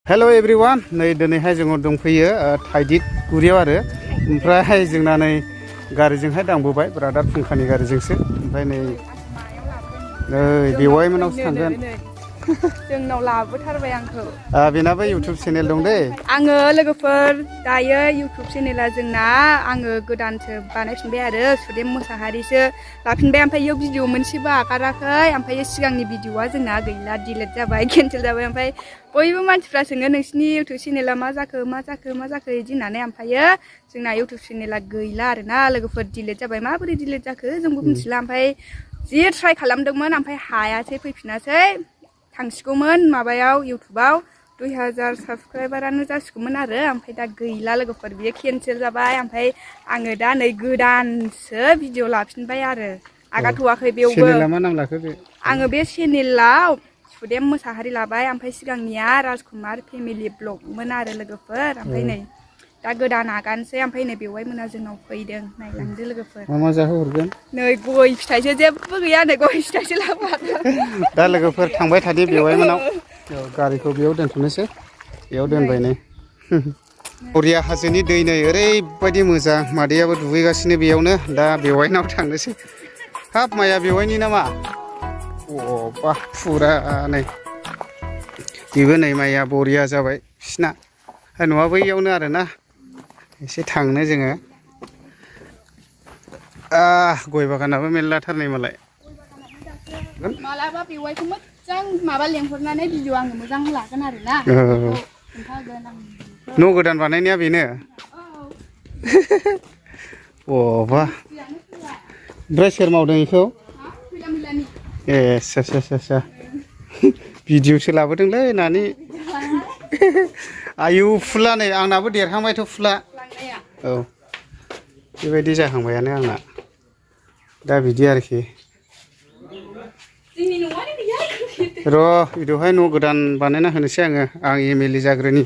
hello everyone नै दिनैहाय जोङो दंफैयो थाइदित गुरियाव आरो ओमफ्राय जोंना नै गारिजोंहाय दांबोबाय ब्रादार फुंखानि गारिजोंसो ओमफ्राय नै बेवाइ मोनावसो थांगोन जोंनाव लाबोथारबाय आंखौ बेनाबो इउटुब चेनेल दं दे आङो लोगोफोर दायो इउटुब चेनेला जोंना आङो गोदानसो बानायफिनबाय आरो सुदेम मोसाहारिसो लाफिनबाय ओमफ्राय इयाव भिडिअ मोनसेबो आगाराखै ओमफ्राय सिगांनि भिडिअआ जोंना गैला डिलिट जाबाय केनसेल जाबाय ओमफ्राय बयबो मानसिफ्रा सोङो नोंसिनि इउटुब चेनेला मा जाखो बिदि होननानै ओमफ्रायो जोंना इउटुब चेनेला गैला आरोना लोगोफोर डिलिट जाबाय माबोरै डिलिट जाखो जोंबो मिथिला ओमफ्राय जि ट्राइ खालामदोंमोन ओमफ्राय हायासै फैफिनासै थांसिगौमोन माबायाव इउटुबाव 2000 साबस्क्राइबारानो जासिगौमोन आरो ओमफ्राय दा गैला लोगोफोर बियो केनसेल जाबाय ओमफ्राय आङो दा नै गोदानसो भिडिअ लाफिनबाय आरो आगारथ'वाखै बेवबो चेनेला मा नाम लाखो बे आङो बे चेनेलाव सुदेम मोसाहारि लाबाय ओमफ्राय सिगांनिया राजकुमार फेमिलि ब्लगमोन आरो लोगोफोर ओमफ्राय नै दा गोदान आगानसै ओमफ्राय नै बेवाइ मोना जोंनाव फैदों नायलांदो लोगोफोर मा जाहोहरगोन नै गय फिथाइसो जेबो गैया नै गय फिथाइसो लाबोदों दा लोगोफोर थांबाय थादि बेवाइ मोनाव गारिखौ बेयाव दोनथ'नोसै बेयाव दोनबाय नै बरिया हाजोनि दै नै ओरैबायदि मोजां मादैयाबो दुगैगासिनो बेयावनो दा बेवाइनाव थांनोसै हाब माया बेवाइनि नामा बा फुरा नै बेबो नै माइया बरिया जाबाय बिसिना न'आ बैयावनो आरोना एसे थांनो जोङो गय बागानाबो मेरलाथार नै मालाय मालाबा बेवाइखौ मोजां माबा लेंहरनानै भिडिअ आङो मोजां लागोन आरोना खोन्थागोन आं न' गोदान बानायनाया बेनो बा ओमफ्राय सोर मावदों बेखौ ए सा भिडिअसो लाबोदोंलै नानि आयु फुला नै आंनाबो देरहांबायथ' फुला औ बेबायदि जाहांबायानो आंना दा बिदि आरोखि र' बेवहाय न' गोदान बानायना होनोसै आं एमएलए जाग्रोनि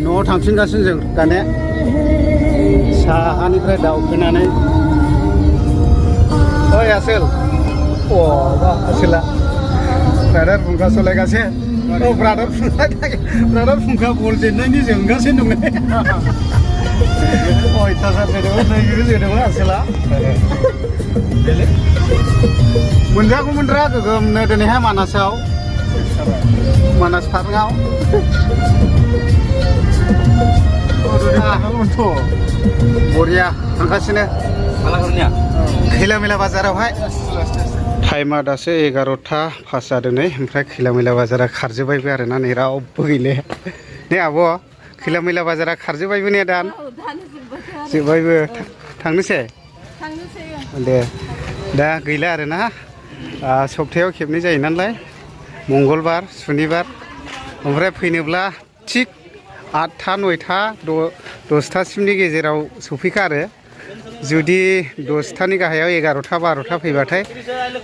न'आव थांफिनगासिनो जों दाने साहानिफ्राय दावखोनानै ओइ आसोल आसोला ब्रादार फुंखा सालायगासिनो ब्रादार फुंखा बल जेननायनि जोंगासिनो दं अयथासार जोदोंमोन नैबो जोदोंमोन आसोला मोनजागौमोनरा गोगोमनो दिनैहाय मानासाव मानास पार्कआव बरिया थांगासिनो खैला मैला बाजारावहाय टाइमा दासो 11टा पास जादों नै ओमफ्राय खैला मैला बाजारा खारजोब्बायबो आरोना नै रावबो गैले नै आब' खैला मैला बाजारा खारजोब्बायबो ने दान जोब्बायबो थांनोसै दे दा गैला आरोना सप्तायाव खेबनै जायो नालाय मंगलबार सुनिबार ओमफ्राय फैनोब्ला थिग 8टा 9टा 10टासिमनि गेजेराव सफैखा आरो जुदि 10टानि गाहायाव 11टा 12टा फैबाथाय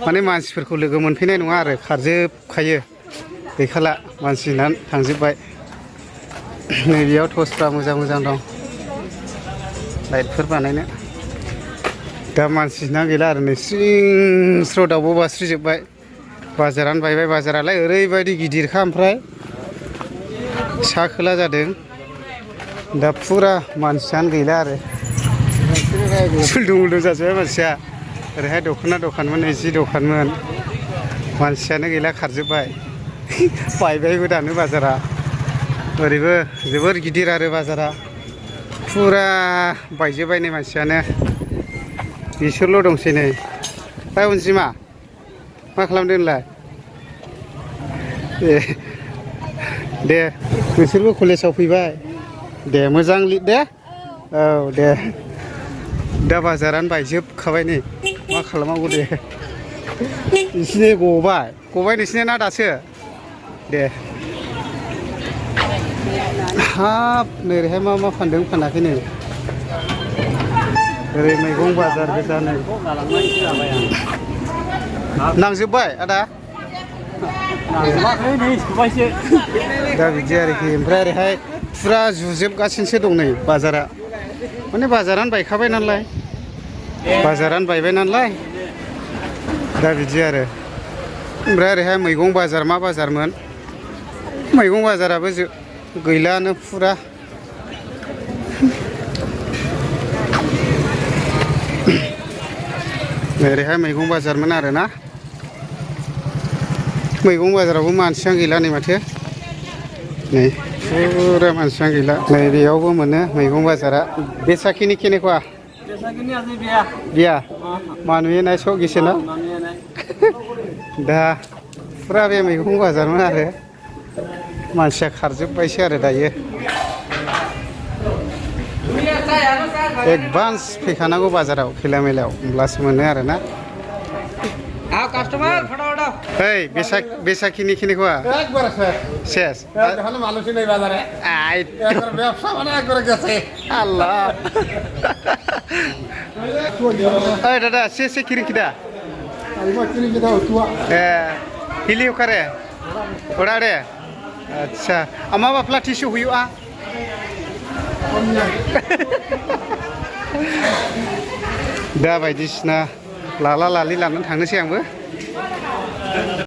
माने मानसिफोरखौ लोगो मोनफैनाय नङा आरो खारजोबखायो गैखाला मानसिना थांजोब्बाय नैबेयाव टर्चफ्रा मोजां दं लाइटफोर बानायनो दा मानसिना गैला आरो नै स्रिं स्र' दावबो बास्रिजोब्बाय बाजारानो बायबाय बाजारालाय ओरैबायदि गिदिरखा ओमफ्राय सा खोला जादों दा फुरा मानसियानो गैला आरो सुलदुं उलदुं जाजोब्बाय मानसिया ओरैहाय दख'ना दखानमोन नै जि दखानमोन मानसियानो गैला खारजोब्बाय बायबायबो दानो बाजारा ओरैबो जोबोर गिदिर आरो बाजारा फुरा बायजोब्बाय नै मानसियानो बिसोरल' दंसै नै अनजिमा मा खालामदों नोंलाय दे नोंसोरबो कलेजाव फैबाय दे मोजां लिर दे औ दे दा बाजारानो बायजोबखाबाय नै मा खालामनांगौ दे नोंसिनि गबाय नोंसिनि ना दासो दे हाब नैरैहाय मा फानदों फानाखै नै ओरै मैगं बाजार गोजा नै नांजोब्बाय आदा दा बिदि आरोखि ओमफ्राय ओरैहाय फुरा जुजोबगासिनोसो दं नै बाजारा माने बाजारानो बायखाबाय नालाय बाजारानो बायबाय नालाय दा बिदि आरो ओमफ्राय ओरैहाय मैगं बाजार मा बाजारमोन मैगं बाजाराबो गैलानो फुरा ओरैहाय मैगं बाजारमोन आरोना मैगं बाजारावबो मानसियानो गैला नै माथो नै फुरा मानसियानो गैला नै बेयावबो मोनो मैगं बाजारा बेसाखिनि केनेकुवा बिया मानुये नाय सब गिसेना दा फुरा बे मैगं बाजारमोन आरो मानसिया खारजोब्बायसो आरो दायो एडभान्स फैखानांगौ बाजाराव खैला मैलायाव होमब्लासो मोनो आरोना কাস্টমার ফটো এই বেসাকিনি কিনেকুয়া একবার স্যার শেষ ভালো মানুষই নেই বাজারে আই একবার ব্যবসা মানে একবারে গেছে আল্লাহ এই দাদা সে কিরি কিদা আইবা কিনে কি দাও তুয়া হিলি ওখারে ওরা রে আচ্ছা আমা বাপলা টিসু হুইয়া दा बायदिसिना लाला लालि लानानै थांनोसै आंबो